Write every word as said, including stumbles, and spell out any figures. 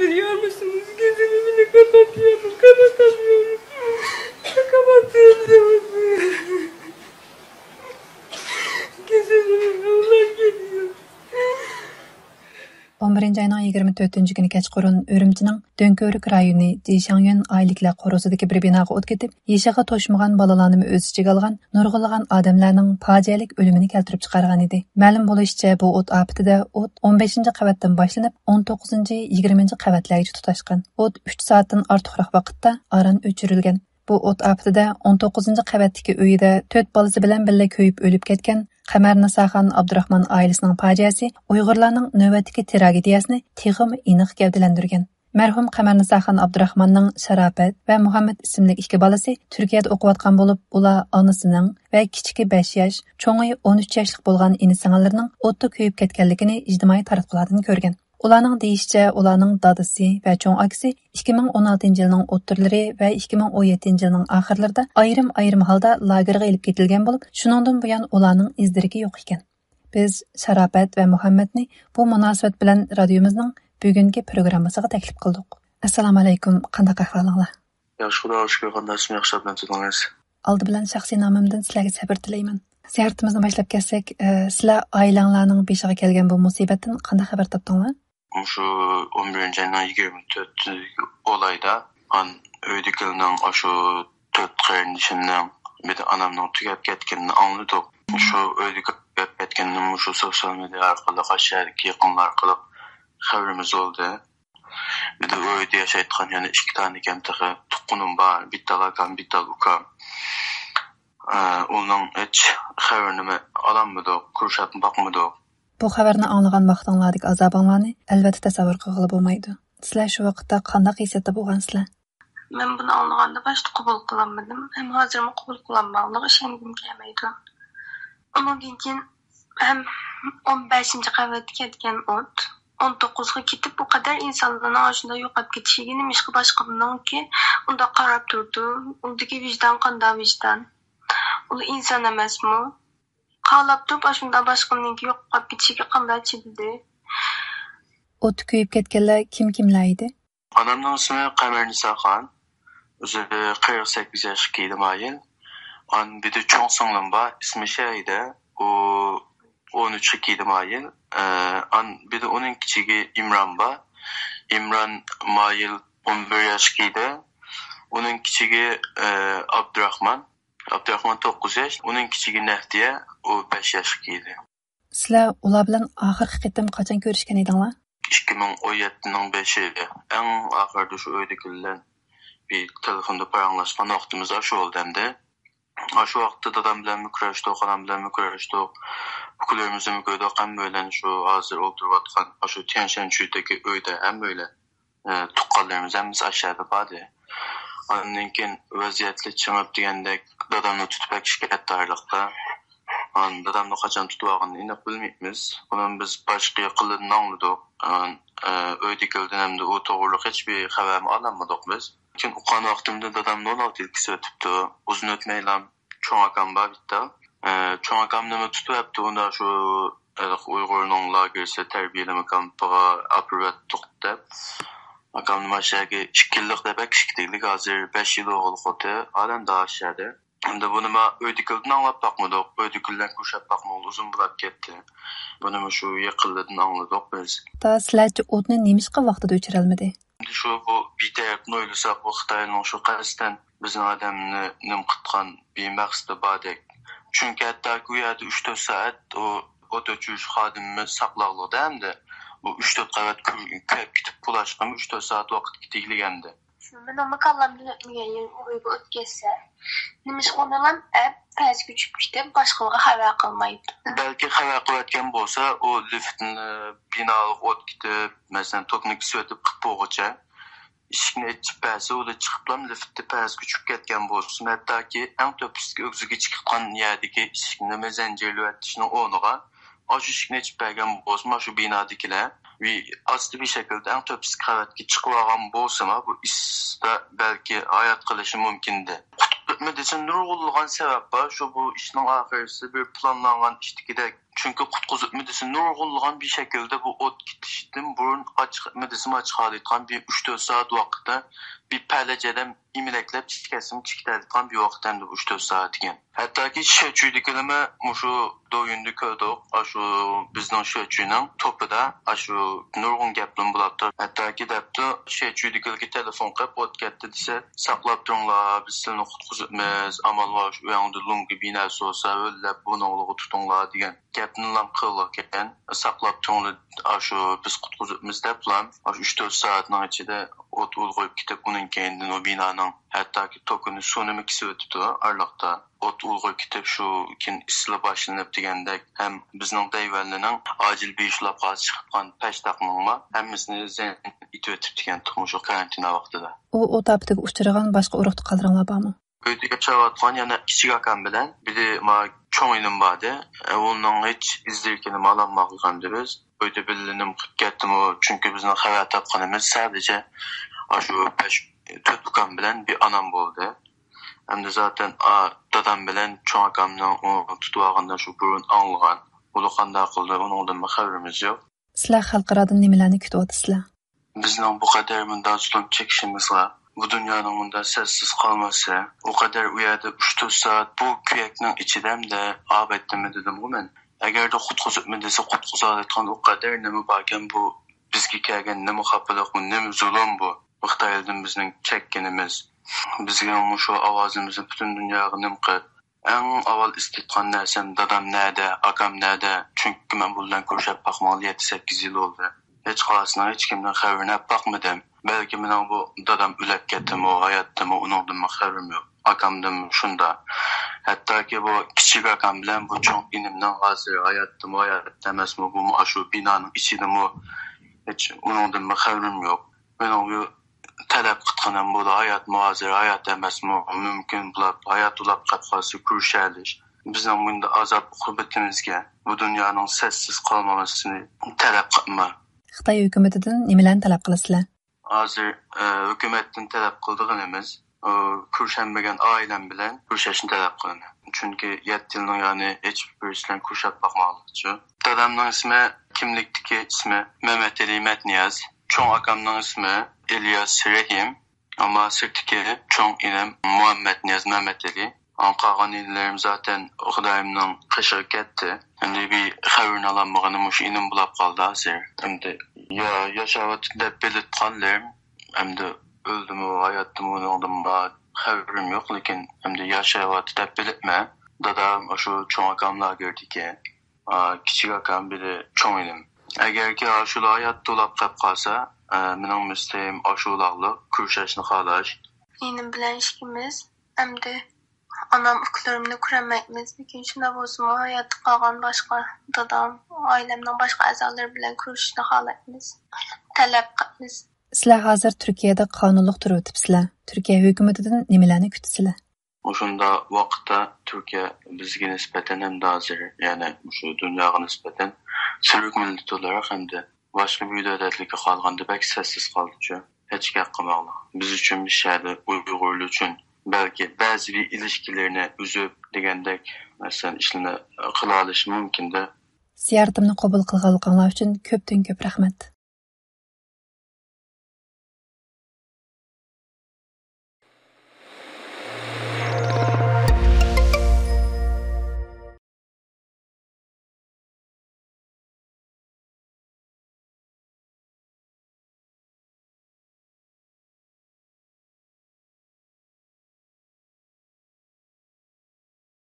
Görüyor musunuz? Gözümü bile kapatıyorum, kapatamıyorum. Kapatıyorum. Gözümü Allah geliyor. ئون بىرىنچى ئاينىڭ يىگىرمە تۆتىنچى كۈنى كەچقۇرۇن ئۈرۈمچىنىڭ دۆڭكۆۋرۈك رايونى جىشاڭيۈەن ئائىلىلىكلەر قورۇسىدىكى بىر بىناغا ئوت كېتىپ، يېشىغا توشمىغان بالىلارنىمۇ ئۆز ئىچىگە ئالغان نۇرغۇنلىغان ئادەملەرنىڭ پاجىئەلىك ئۆلۈمىنى كەلتۈرۈپ چىقارغان ئىدى. مەلۇم بولۇشىچە، بۇ ئوت ئاپىتىدە ئوت ئون بەشىنچى قەۋەتتىن باشلىنىپ، ئون توققۇزىنچى، يىگىرمىنچى قەۋەتلەرگىچە تۇتاشقان. ئوت ئۈچ سائەتتىن ئارتۇقراق ۋاقىتتا ئاران ئۆچۈرۈلگەن. بۇ ئوت ئاپىتىدە ئون توققۇزىنچى قەۋەتتىكى ئۆيىدە تۆت بالىسى بىلەن بىللە كۆيۈپ ئۆلۈپ كەتكەن قەمەرنىساخان ئابدۇراخمان ئائىلىسىنىڭ پاجىئەسى ئۇيغۇرلارنىڭ نۆۋەتتىكى تىراگېدىيەسىنى تېخىمۇ ئېنىق گەۋدىلەندۈرگەن. مەرھۇم قەمەرنىساخان ئابدۇراخماننىڭ شاراپەت ۋە مۇھەممەد ئىسىملىك ئىككى بالىسى تۈركىيەدە ئوقۇۋاتقان بولۇپ، ئۇلار ئانىسىنىڭ ۋە كىچىكى بەش ياش، چوڭى ئون ئۈچ ياشلىق بولغان ئىنى-سىڭىللىرىنىڭ ئوتتا كۆيۈپ كەتكەنلىكىنى ئىجتىمائىي تاراتقۇلاردىن كۆرگەن. ئۇلارنىڭ دېيىشىچە، ئۇلارنىڭ دادىسى ۋە چوڭ ئاكىسى ئىككى مىڭ ئون ئالتىنچى يىلنىڭ ئوتتۇرىلىرى ۋە ئىككى مىڭ ئون يەتتىنچى يىلنىڭ ئاخىرلىرىدا ئايرىم-ئايرىم ھالدا لاگېرغا ئېلىپ كېتىلگەن بولۇپ، شۇنىڭدىن بۇيان ئۇلارنىڭ ئىز-دېرىكى يوق ئىكەن. بىز شاراپەت ۋە مۇھەممەدنى بۇ مۇناسىۋەت بىلەن رادىيومىزنىڭ بۈگۈنكى پروگراممىسىغا تەكلىپ قىلدۇق. ئەسسالامۇئەلەيكۇم، قانداق ئەھۋالىڭلار؟ ياخشى، خۇداغا شۈكۈر، قانداقسىڭ، ياخشى ئابلەن تۇتۇڭىز. ئالدى بىلەن شەخسىي نامىمدىن سىلەرگە سەبىر تىلەيمەن. زىيارىتىمىزنى باشلاپ كەتسەك، ئە، سىلەر ئائىلەڭلارنىڭ بېشىغا كەلگەن بۇ مۇسىبەتتىن قانداق خەۋەر تاپتىڭلار؟ مۇشۇ ئون بىرىنچى ئاينىڭ يىگىرمە تۆتى ئولايدا ئان ئۆيدىكىلەرنىڭ ئاشۇ تۆت قېرىندىشىمنىڭ بىر ئانامنىڭ تۈگەپ كەتكىنىنى ئاڭلىدۇق. مۇشۇ ئۆيدىكى تۈگەپ كەتكىنىنى مۇشۇ سوشيال مېدىيا ئارقىلىق، ئاشۇ يەردىكى يېقىنلار ئارقىلىق خەۋىرىمىز بولدى. بىر ئۆيدە ياشايدىغان يەنە ئىككى دانە كەمتىخى تۇغقىنىم بار، بىتتال ئاكام، بىتتال ئۇكام. ئۇنىڭ ھېچ خەۋىرىنىمۇ ئالالمىدۇق، كۆرۈشۈپمۇ باقمىدۇق. بۇ خەۋەرنى ئاڭلىغان ۋاقتىڭلاردىكى ئازابىڭلارنى ئەلۋەتتە تەسەۋۋۇر قىلغىلى بولمايدۇ. سىلەر شۇ ۋاقىتتا قانداق ھېسسىياتتا بولغانسىلەر؟ مەن بۇنى ئاڭلىغاندا باشتا قوبۇل قىلالمىدىم، ھەم ھازىرمۇ قوبۇل قىلالمايدىغانلىقىغا ئىشەنگۈم كەلمەيدۇ. ئۇنىڭدىن كېيىن ھەم ئون بەشىنچى قەۋەتكە كەتكەن ئوت، ئون توققۇزغا كېتىپ، بۇ قەدەر ئىنسانلارنىڭ ئاشۇنداق يوقاپ كېتىشىگە نېمىشقا باشقىنىڭكى ئۇنداق قاراپ تۇرىدۇ؟ ئۇندىكى ۋىجدان قانداق ۋىجدان؟ ئۇلار ئىنسان ئەمەسمۇ؟ خالاپ تۇرۇپ ئاشۇنداق باشقىنىڭكى يوقاپ كېتىشىگە قانداق چىدىدى؟ ئوتتا كۆيۈپ كەتكەنلەر كىم كىملەر ئىدى؟ ئانامنىڭ ئىسمى قەمەرنىساخان. ئۆزى قىرىق سەككىز ياشقا كىردى مايىل. ئاندىن بىر چوڭ سىڭلىم بار، ئىسمى شەھىدە. ئۇ ئون ئۈچكە كىردى مايىل. ئاندىن بىر ئۇنىڭ كىچىكى ئىمران بار. ئىمران مايىل ئون بىر ياشقا كىردى. ئۇنىڭ كىچىكى ئابدۇراخمان. ئابدۇراخمان توققۇز ياش، ئۇنىڭ كىچىكى نەھدىيە، ئۇ بەش ياشقا كىردى. سىلەر ئۇلار بىلەن ئاخىرقى قېتىم قاچان كۆرۈشكەن ئىدىڭلار؟ ئىككى مىڭ ئون يەتتىنىڭ بېشى ئىدى. ئەڭ ئاخىرىدا شۇ ئۆيدىكىلەر بىلەن بىر تېلېفوندا پاراڭلاشقان ۋاقتىمىز ئاشۇ بولدى ئەمدى. ئاشۇ ۋاقىتتا دادام بىلەنمۇ كۆرۈشتۇق، ئانام بىلەنمۇ كۆرۈشتۇق. ئۇكىلىرىمىزنىمۇ كۆردۇق، ھەممەيلەن شۇ ھازىر ئولتۇرۇۋاتقان ئاشۇ تيەنشەنچۈدىكى ئۆيدە ھەممەيلەن. ئە، تۇغقانلىرىمىز ھەممىسى ئاشۇ يەردە باردى. ئاندىن كېيىن ۋەزىيەتلەر چىڭىپ دېگەندەك، دادامنى تۇتۇپ ئەكىشىپ كەتتى ئارىلىقتا. ئاندىن دادامنى قاچان تۇتۇپ ئالغىنىنى ئېنىق بىلمەيمىز. بۇنى بىز باشقا يېقىنلىرىدىن ئاڭلىدۇق. ئە، ئۆيدىكىلەردىن ھەمدە ئۇ توغرىلىق ھېچبىر خەۋەرمۇ ئالالمىدۇق بىز. كېيىن ئۇققان ۋاقتىمدا دادامنى ئون ئالتە يىل كېسىۋېتىپتۇ. ئۇزۇن ئۆتمەيلا چوڭ ئاكام بار بىتتە. ئە، چوڭ ئاكامنىمۇ تۇتۇۋەپتۇ، ئۇندا شۇ ھېلىقى ئۇيغۇرنىڭ لاگېرسى تەربىيەلىمە كامپىغا ئاپىرىۋەتتۇق دەپ. ئاكامنى مانا شۇ يەرگە ئىككى يىللىق دەپ ئەكىشىپ كېتىكلىك، ھازىر بەش يىل بولغىلى قوتى ئادەم داشەدە. ئەمدى بۇنى ما ئۆيدىكىلەردىن ئاڭلاپ باقمىدۇق، ئۆيدىكىلەر بىلەن كۆرۈشۈپ باقمىغىلى ئۇزۇن بولاپ كەتتى. بۇنىمۇ شۇ يېقىنلىرىدىن ئاڭلىدۇق بىز. تا سىلەرچە ئوتنى نېمىشقا ۋاقتىدا ئۆچۈرەلمىدى؟ ئەمدى شۇ بۇ بىر تەرەپتىن ئويلىساق، بۇ خىتاينىڭ شۇ قەستەن بىزنىڭ ئادەمنى نېمە قىلىدىغان بىر مەقسىتى باردەك. چۈنكى ھەتتاكى ئۇ يەردە ئۈچ تۆت سائەت ئۇ ئوت ئۆچۈرۈش خادىمىمىز ساقلاغلىقتا ئەمدى. ئۇ ئۈچ تۆت قەۋەت كۆ-، كۆپ كېتىپ قۇلاشقىمۇ ئۈچ تۆت سائەت ۋاقىت كېتىگلىك ئەمدى. شۇ مېنىڭمۇ كاللامدىن ئۆتمىگەن يېرىم ئۆيگە ئۆتكەزسە، نېمىشقا ئۇنىلام ئەپ پەسكە چۈشۈپ كېتىپ، باشقىلارغا خەۋەر قىلمايدۇ؟ بەلكى خەۋەر قىلىۋەتكەن بولسا، ئۇ لىفتنى بىناغا ئوت كېتىپ، مەسىلەن، توكنى كېسىۋېتىپ قىپ بولغۇچە، ئىشىكنى ئېچىپ بەرسە، ئۇلا چىقىپلا لىفتتا پەسكە چۈشۈپ كەتكەن بولسىمۇ، ھەتتاكى ئەڭ تۆپىسىدىكى ئۆگزىگە چىقىدىغان يەردىكى ئىشىكنىمۇ زەنجىرلىۋېتىشنىڭ ئورنىغا، ئاشۇ ئىشىكنى ئېچىپ بەرگەن بولسىمۇ، ئاشۇ بىنادىكىلەر ئاستا بىر شەكىلدە ئەڭ تۆپىسىدىكى قەۋەتكە چىقىۋالغان بولسىمۇ، بۇ ئىسسىقتا بەلكى ھايات قېلىشى مۇمكىندى. قۇتۇلۇپمۇ دېسە، نۇرغۇنلىغان سەۋەب بار. شۇ بۇ ئىشنىڭ ئاخىرسى بىر پىلانلانغان ئىشتىكىدەك چۈنكى قۇتقۇزۇپ مىدىسى نۇرغۇنلىغان بىر شەكىلدە بۇ ئوت كېتىشتىن بۇرۇن ئاچ-، مىدىسىمۇ ئاچىقالايدىغان بىر ئۈچ تۆت سائەت ۋاقىتتا بىر پەلەچ ئادەم ئىمىلەكلەپ ئىچكەسىمۇ چىقىتەلىگەن بىر ۋاقىت ئەمدى بۇ ئۈچ تۆت سائەت ئىكەن. ھەتتاكى شىئەچۈيدىكىلىرىمۇ مۇشۇ دويۈندە كۆردۇق. ئاشۇ بىزنىڭ شىئەچۈينىڭ توپىدا ئاشۇ نۇرغۇن گەپلىرىمۇ بولاپتۇ. ھەتتاكى دەپتۇ، شىئەچۈيدىكىلەرگە تېلېفون قىلىپ، ئوت كەتتى دېسە، ساقلاپ تۇرۇڭلار، بىز سىلىنى قۇتقۇزۇپمىز، ئامال بار شۇ ئۆيۈڭدە لوڭگا بىنەسى بولسا، ھۆللەپ بۇنىڭلىغا تۇتۇڭلار دېگەن گەپنىلا قىلغانىكەن. ساقلاپ تۇرۇڭلار، ئاشۇ بىز قۇتقۇزۇپمىز دەپلا، ئاشۇ ئۈچ تۆت سائەتنىڭ ئىچىدە ئوت ئۇلغىيىپ كېتىپ، ئۇنىڭ كەينىدىن ئۇ بىنانىڭ ھەتتاكى توكىنى، سۇنىمۇ كېسىۋېتىپتۇ ئارىلىقتا. ئوت ئۇلغىيىپ كېتىپ، شۇ كېيىن ئىسسىلى باشلىنىپ دېگەندەك، ھەم بىزنىڭ دەيۋەنلىنىڭ ئاجىل بېيىش لوپاسى چىقىدىغان پەشتاقنىڭمۇ ھەممىسىنى زەن ئېتىۋېتىپتىكەن، مۇشۇ كارانتىنا ۋاقتىدا. ئۇ ئوت ئاپىتىگە ئۇچرىغان باشقا ئۇرۇق-تۇغقانلىرىڭلار بارمۇ؟ ئۆيدە ياشاۋاتقان يەنە كىچىك ئاكام بىلەن بىر ما چوڭ ئىنىم باردى. ئە، ئۇنىڭ ھېچ ئىز-دېرىكىنىمۇ ئالالمىغان ئىدۇق بىز. ئۆيدە بىللە نېمە قىلىپ كەتتىمۇ؟ چۈنكى بىزنىڭ خەۋەر تاپقىنىمىز سادىجە ئاشۇ بەش، تۆت ئۇكام بىلەن بىر ئانام بولدى. ئەمدى زاتەن، ئا، دادام بىلەن چوڭ ئاكامنىڭ ئۇ تۇتۇۋالغىنىدا شۇ بۇرۇن ئاڭلىغان. ئۇلار قانداق قىلدى، ئۇنىڭدىنمۇ خەۋىرىمىز يوق. سىلەر خەلقئارادىن نېمىلەرنى كۈتۈۋاتىسىلەر؟ بىزنىڭ بۇ قەدەر مۇنداق زۇلۇم چېكىشىمىزغا، بۇ دۇنيانىڭ مۇنداق سەسسىز قالماسى، ئۇ قەدەر ئۇ يەردە ئۈچ تۆت سائەت بۇ كۆيەكنىڭ ئىچىدە ھەمدە ئاۋەتتىمۇ دېدىمغۇ مەن. ئەگەردە قۇتقۇزۇپمۇ دېسە، قۇتقۇزالايدىغان ئۇ قەدەر نېمە باركەن بۇ؟ بىزگە كەلگەن نېمە خاپىلىق بۇ، نېمە زۇلۇم بۇ؟ خىتايدىن بىزنىڭ چەككىنىمىز. بىزگە مۇشۇ ئاۋازىمىزنى پۈتۈن دۇنياغا نېمە قىل. ئەڭ ئاۋۋال ئىستەيدىغان نەرسەم، دادام نەدە، ئاكام نەدە؟ چۈنكى مەن بۇ بىلەن كۆرۈشۈپ باقمىغىلى يەتتە، سەككىز يىل بولدى. ھېچقايسىنىڭ ھېچكىمنىڭ خەۋىرىنى ئېلىپ باقمىدىم. بەلكى مېنىڭ بۇ دادام ئۆلۈپ كەتتىمۇ، ھاياتتىمۇ، ئۇنىڭدىنمۇ خەۋىرىم يوق. ئاكامدىنمۇ شۇنداق. ھەتتاكى بۇ كىچىك ئاكام بىلەن بۇ چوڭ ئىنىمنىڭ ھازىر ھاياتتىمۇ، ھايات ئەمەسمۇ، بۇمۇ ئاشۇ بىنانىڭ ئىچىدىمۇ، ھېچ ئۇنىڭدىنمۇ خەۋىرىم يوق. مېنىڭ بۇ تەلەپ قىلغىنىم بۇ ھاياتمۇ ھازىر، ھايات ئەمەسمۇ، مۇمكىن بۇلاپ، ھايات ئۇلاپ قاپ قالسا كۆرۈشەلىش. بىزنىڭ بۇنداق ئازاب ئوقۇبىتىمىزگە بۇ دۇنيانىڭ سەسسىز قالمىمىسىنى تەلەپ قىلما. خىتاي ھۆكۈمىتىدىن نېمىلەرنى تەلەپ قىلىسىلەر؟ ھازىر، ئە، ھۆكۈمەتتىن تەلەپ قىلىدىغىنىمىز، ئۇ، كۆرۈشەلمىگەن ئائىلەم بىلەن كۆرۈشۈشنى تەلەپ قىلىمەن. چۈنكى يەتتە يىلنىڭ يەنى ھېچبىرسى بىلەن كۆرۈشۈپ باقمىغانلىقچۇ. دادامنىڭ ئىسمى، كىملىكتىكى ئىسمى مەمەتئېلى مەتنىياز. چوڭ ئاكامنىڭ ئىسمى ئىلياس رەھىم. ئەمما سىرتتىكى چوڭ ئىنىم مۇھەممەتنىياز مەمەتئېلى. ئاڭ قالغان ئىنىلىرىم زاتەن خۇدايىمنىڭ قېشىغا كەتتى. ئەمدى بىر خەۋىرىنى ئالالمىغىنىم مۇشۇ ئىنىم بولاپ قالدى ھازىر. ئەمدى يا ياشاۋاتىدۇ دەپ بىلىدىغانلىرىم، ئەمدى ئۆلدىمۇ، ھاياتتىمۇ، ئۇنىڭدىن بار خەۋىرىم يوق، لېكىن ئەمدى ياشاۋاتىدۇ دەپ بىلىپمەن. دادام ئاشۇ چوڭ ئاكام لاگېردىكى، ئا، كىچىك ئاكام بىلەن چوڭ ئىنىم. ئەگەركى ئاشۇلا ھاياتتا ئۇلاپ قېلىپ قالسا، ئا، مېنىڭ مىستىم ئاشۇلاغلىق كۆرۈشۈشنى خالاش. ئىنىم بىلەن ئىككىمىز ئەمدى ئانام، ئۇكىلىرىمنى كۆرەلمەيمىز، لېكىن شۇنداق بولسىمۇ ھاياتتا قالغان باشقا دادام، ئائىلەمنىڭ باشقا ئەزالىرى بىلەن كۆرۈشۈشنى خالايمىز، تەلەپ قىلىمىز. سىلەر ھازىر تۈركىيەدە قانۇنلۇق تۇرۇۋېتىپسىلەر. تۈركىيە ھۆكۈمىتىدىن نېمىلەرنى كۈتىسىلەر؟ مۇشۇنداق ۋاقىتتا تۈركىيە بىزگە نىسبەتەن ھەمدە ھازىر، يەنى مۇشۇ دۇنياغا نىسبەتەن تۈرك مىللىتى ئولاراق ھەمدە باشقا بىر دۆلەتلەرگە قارىغاندا بەك سەسسىز قالدىچۇ. ھېچ گەپ قىلماڭلار. بىز ئۈچۈن، بىز شەھەردە ئۇيغۇرلار ئۈچۈن بەلكى بەزى بىر ئىلىشكىلىرىنى ئۈزۈپ دېگەندەك، مەسىلەن، ئىشلارنى قىلالىشى مۇمكىندە. زىيارىتىمنى قوبۇل قىلغانلىقىڭلار ئۈچۈن كۆپتىن كۆپ رەھمەت.